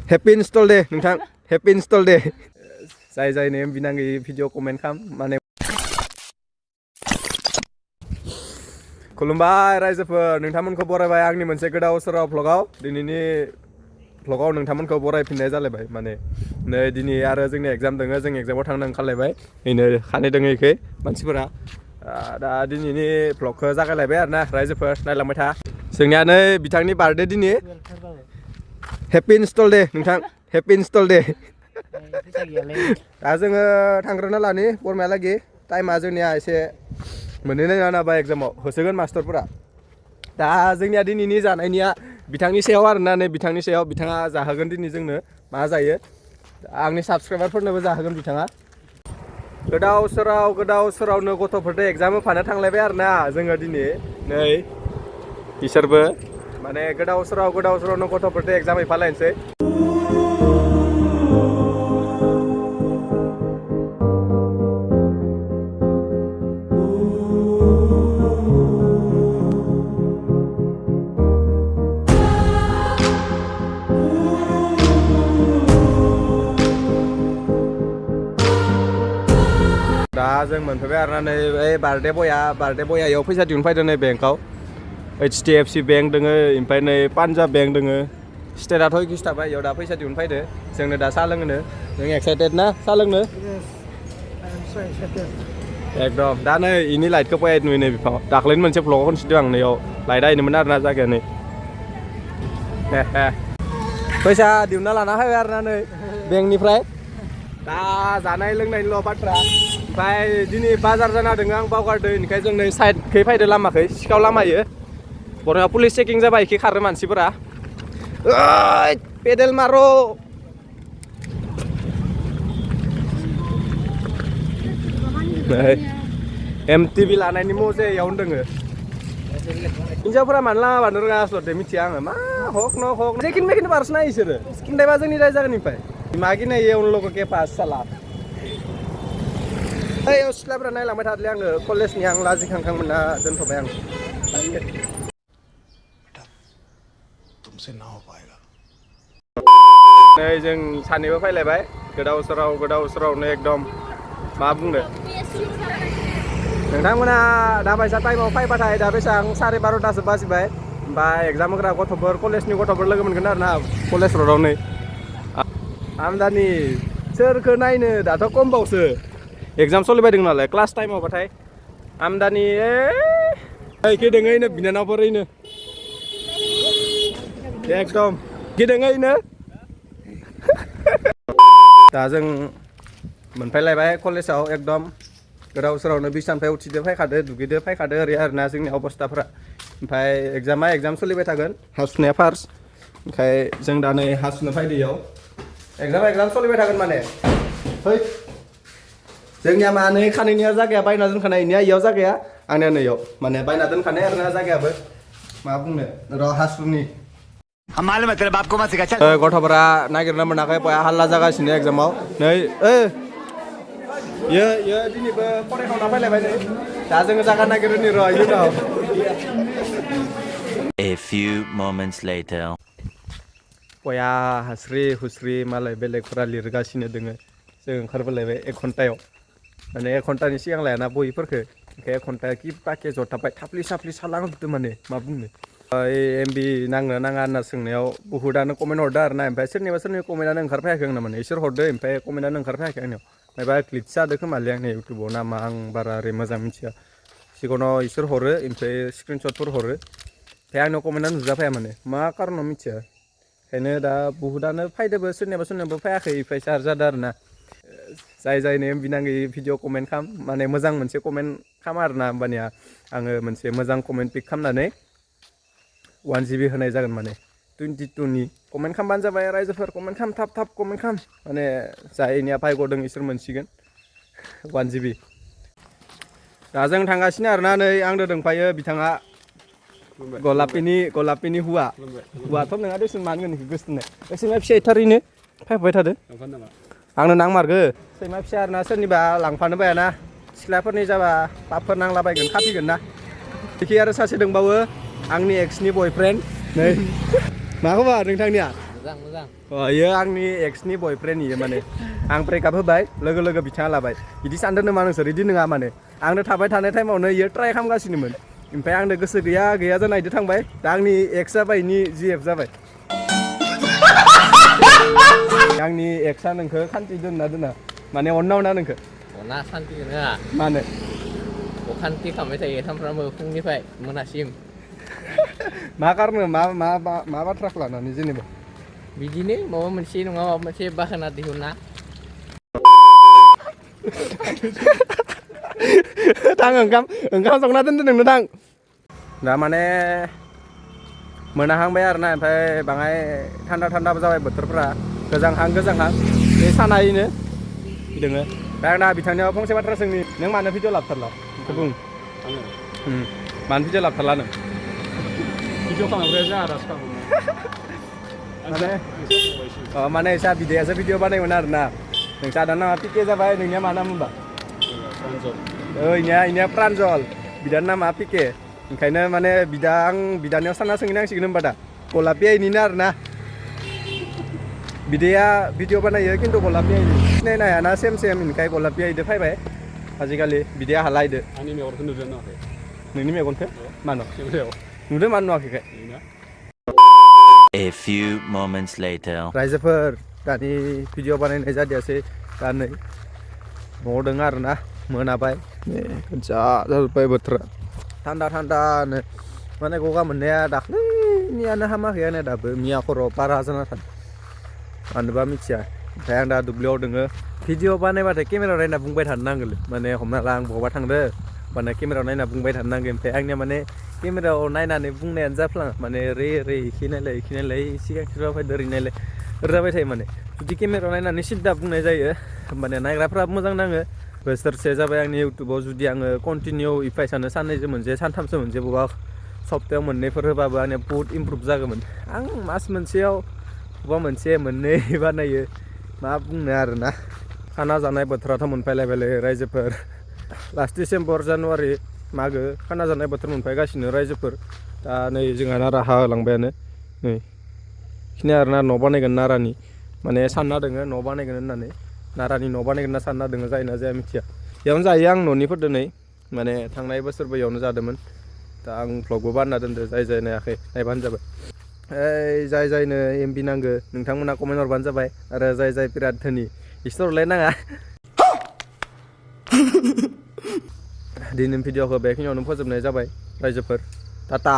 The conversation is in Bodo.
Happy install day नोंथां Happy install day जाय जायनो बिनाङै भिडिअ कमेन्ट खालाम माने खुलुमबाय रायजोफोर नोंथांमोनखौ बरायबाय आंनि मोनसे गोदाव सोराव भ्लगाव दिनैनि भ्लगाव नोंथांमोनखौ बरायफिननाय जालायबाय माने नै दिनै आरो जोंनि एग्जाम दोङो जों एग्जामाव थांनो ओंखारलायबाय इनो खानै दोङो इखै मानसिफोरा दा दिनैनि भ्लगखौ जागायलायबाय आरोना रायजोफोर नायलांबाय था जोंनिया नै बिथांनि बार्थडे दिनै Happy install day नोंथां Happy install day दा जोङो थांग्रोना लानि बरमायालागि टाइमा जोंनिया एसे मोनहैनाय नङा नामा एग्जामाव होसोगोन मास्टारफोरा दा जोंनिया दिनैनि जानायनिया बिथांनि सायाव आरोना नै बिथांनि सायाव बिथाङा जाहोगोन दिनै जोंनो मा जायो आंनि साबस्क्राइबारफोरनोबो जाहोगोन बिथाङा गोदाव सोरावनो गथ'फोरजों एग्जाम होफानो थांलायबाय आरोना जोङो दिनै नै बिसोरबो माने गोदाव सोरावनो गथ'फोरजों एग्जाम हैफालायनोसै दा जों मोनफैबाय आरोना नै ओइ बार्थडे बया इयाव फैसा दिहुनफैदों नै बेंकआव HDFC बेंक दोङो ओमफ्राय नै पान्जाब बेंक दोङो स्टेटआथ' इखिसो थाबाय इयाव दा फैसा दिहुनफैदो जोंनो दा साहा लोंनो नों एक्साइटेड ना साहा लोंनो एकदम दा नै इनि लाइटखौ फैया नुयो नै बिफाङाव दाख्लैनो मोनसे भ्लगाव खनसिदों आं नैयाव लाइटआ इनोमोन आरोना जायगाया नै फैसा दिहुनना लाना फैबाय आरोना नै बेंकनिफ्राय दा जानाय लोंनायनिल' बाथ्रा ओमफ्राय दिनै बाजार जाना दङ आं बावगारदों ओंखाय जों नै साइडखै फैदो लामाखै सिखाव लामायो बर'आ पुलिस चेकिं जाबाय इखि खारो मानसिफोरा ओइ पेडेल मारो MTV लानायनि मजे इयावनो दोङो हिनजावफोरा मानो लामा बारनो रोङा आसलथे मिथिया आङो मा हक न हक जेखिन मेखिन बारसोना इसोरो स्किनदायबा जोंनि रायजागोननिफ्राय मागिनायो उन लोगो के पास साला ओइ सिख्लाफोरा नायलांबाय थादोलै आङो कलेजनि आं लाजिखांखांमोनना दोनथ'बाय आं तुमसे ना हो पाएगा नै जों सानैबो फैलायबाय गोदाव सोरावनो एकदम मा बुंनो नोंथांमोना दा बायसा टाइमाव फैबाथाय दा बेसेबां 12:30 बाजिबाय ओमफ्राय एग्जाम होग्रा गथ'फोर कलेजनि गथ'फोर लोगो मोनगोन आरोना कलेज र'डआव नै आमदानि सोरखौ नायनो दाथ' खमबावसो एग्जाम सोलिबायदों नालाय क्लास टाइमावबाथाय आमदानि एखे दोङैनो बिनानावफोरैनो एकदम गेदेङैनो दा जों मोनफैलायबाय कलेजाव एकदम गोदाव सोरावनो बिसानिफ्राय उथिदो फैखादो दुगैदो फैखादो ओरै आरोना जोंनि अबस्थाफ्रा ओमफ्राय एग्जाम सोलिबाय थागोन हासुनाया फार्स्ट ओमफ्राय जों दा नै हासुनो फैदो इयाव एग्जाम सोलिबाय थागोन माने है जोंनिया माने खानैनिया जागाया बायना दोनखानाय इनिया इयाव जागाया आंनिया नैयाव माने बायना दोनखानाय आरोना जागायाबो मा बुंनो र' हासुनि गथ'फोरा नागिरना मोनाखै बया हाल्ला जागासिनो एग्जामाव नै इयो दिनैबो फरायखांना फैलायबाय नै दा जोङो जागा नागिरनि र' इयुनाव A few moments later बया हास्रि हुस्रि मालाय बेलेगफोरा लिरगासिनो दोङो जों ओंखारबोलायबाय 1 घन्टायाव माने 1 घन्टानि सिगां लायाना बहिफोरखौ ओंखाय 1 घन्टा कि पाके जथाबबाय थाफ्लि साफ्लि सालांजोबदों माने मा बुंनो MB नांनो नाङा होनना सोंनायाव बुहुदानो कमेन्ट हरदो आरोना ओमफ्राय सोरनिबा कमेन्टआनो ओंखारफैयाखै आंना माने इसोर हरदो ओमफ्राय कमेन्टआनो ओंखारफैयाखै आंनियाव माबा ग्लिच जादों खोमालै आंनि इउटुबाव ना मा आं बारा ओरै मोजां मिथिया सिगाङाव इसोर हरो ओमफ्राय स्क्रिनशटफोर हरो ओमफ्राय आंनाव कमेन्टआ नुजाफैया माने मा कारनाव मिथिया ओंखायनो दा बुहुदानो फैदोबो सोरनियाबा फैयाखै फैसा जादों आरोना जाय जायनो बिनाङै भिडिअ कमेन्ट खालाम माने मोजां मोनसे कमेन्ट खालाम आरोना होमबानिया आङो मोनसे मोजां कमेन्ट पिक खालामनानै 1 GB होनाय जागोन माने 22नि कमेन्ट खालामबानो जाबाय रायजोफोर कमेन्ट खालाम थाब कमेन्ट खालाम माने जायनिया फायग'दों इसोर मोनसिगोन 1 GB दा जों थांगासिनो आरोना नै आंदो दंफायो बिथाङा गलापिनि हुवाथ' नङा देसुन मानो होनगोन बेखौ गोसोथोननाय सैमा फिसा थारैनो फैबाय थादो आंनो नांमारगो सैमा फिसा आरोना सोरनिबा लांफानो बायाना सिख्लाफोरनि जाबा पापफोर नांलाबायगोन खाफिगोन ना बेखि आरो सासे दंबावो आंनि एक्सनि बयफ्रेन्ड नै मा खबर नोंथांनिया मोजां इयो आंनि एक्सनि बयफ्रेन्ड इयो माने आं ब्रेकआप होबाय लोगो लोगो बिथाङा लाबाय बिदि सानदों नामा नोंसोर इदि नङा माने आंनो थाबाय थानाय टाइमावनो इयो ट्राय खालामगासिनोमोन ओमफ्राय आंनो गोसो गैया गैया जाना इदो थांबाय दा आंनि एक्स जाबाय इनि जिएफ जाबाय आंनि एक्सआ नोंखौ खान्थि दोनना दोना माने अनना नोंखौ अना सान्ति होआ मानो अखान्थि खालामबाय थायो सानफ्रामबो फुंनिफ्राय मोनासिम मा कारनो मा बाथ्राखौ लानानै जेनेबा बिदिनो माबा मोनसे नङा माबा मोनसे बाहाना दिहुनना थां ओंखाम संना दोनदो नोंनो थां दा माने मोनाहांबाय आरोना ओमफ्राय बाङाय थान्दाबो जाबाय बोथोरफ्रा गोजांहां बे सानायनो दोङो दा आं दा बिथांनियाव फंसे बाथ्रा सोंनि नों मानो भिडिअ लाबथारला बेखौ बुं मानो भिडिअ लाबथारला नों भिडिअ खालामग्राया जोंहा दासो माने इसा बिदायासो भिडिअ बानायोमोन आरोना नोंसा दा नामा पिके जाबाय नोंनिया मा नाम होनबा इनिया प्रान्जल बिदानि नामा पिके ओंखायनो माने आं बिदानियाव सानना सोंनांसिगोन होनबा दा गलापिया इनिनो आरोना बिदाया भिडिअ बानायो खिन्थु गलापिया इनि सिनायनो हायाना सेम ओंखाय गलापिया इदो फैबाय आजिखालि बिदाया हाला इदो आंनि मेगनखौ नुदों नुवाखै नोंनि मेगनखौ मानो केमेरायाव नुदों मानो नुवाखै A few moments later. रायजोफोर दानि भिडिअ बानायनाय जादियासै दा नै न'आव दङ आरोना मोनाबाय जा जाजोब्बाय बोथोरा थान्दानो माने गगा मोननाया दाख्लैनियानो हामाखैयानो दाबो मिया खर' बारा जाना थादों मानोबा मिथिया ओमफ्राय आं दा दुब्लियाव दोङो भिडिअ बानायबाथाय केमेरायाव नायना बुंबाय थानो नांगोन माने हमना ला आं बहाबा थांदो माने केमेरायाव नायना बुंबाय थानो नांगोन ओमफ्राय आंनिया माने केमेरायाव नायनानै बुंनायानो जाफ्लाङा माने ओरै इखिनायलाय सिगां फैदो ओरै जाबाय थायो माने जुदि केमेरायाव नायनानै सिद्दा बुंनाय जायो होमबानिया नायग्राफ्राबो मोजां नाङो बोसोरसे जाबाय आंनि इउटुबाव जुदि आङो कन्टिनिउ इफायसानो साननैसो मोनसे सानथामसो मोनसे बबेबा सप्तायाव मोननैफोर होबाबो आंनिया बुहुत इमप्रुभ जागौमोन आं मास मोनसेयाव बबेबा मोनसे मोननै बानायो मा बुंनो आरोना खाना जानाय बोथोराथ' मोनफैलायबायलै रायजोफोर लास्ट डिसेम्बर जानुवारि मागो खाना जानाय बोथोर मोनफैगासिनो रायजोफोर दा नै जोंहा नारा हालांबायानो नै बेखिनि आरोना न' बानायगोन नारानि माने सानना दोङो न' बानायगोन होननानै नारानि न' बानायगोन होनना सानना दोङो जायोना जाया मिथिया बेयावनो जायो आं न'निफोर दिनै माने थांनाय बोसोरबो बेयावनो जादोंमोन दा आं भ्लगबो बानायना दोनदो जाय नायाखै नायबानो जाबाय जायनो एमबि नांगो नोंथांमोना कमेन्ट हरबानो जाबाय आरो जाय बिराद धोनि बिसोर हरलायनाङा दिनैनि भिडिअखौ बेखिनियावनो फोजोबनाय जाबाय रायजोफोर टाटा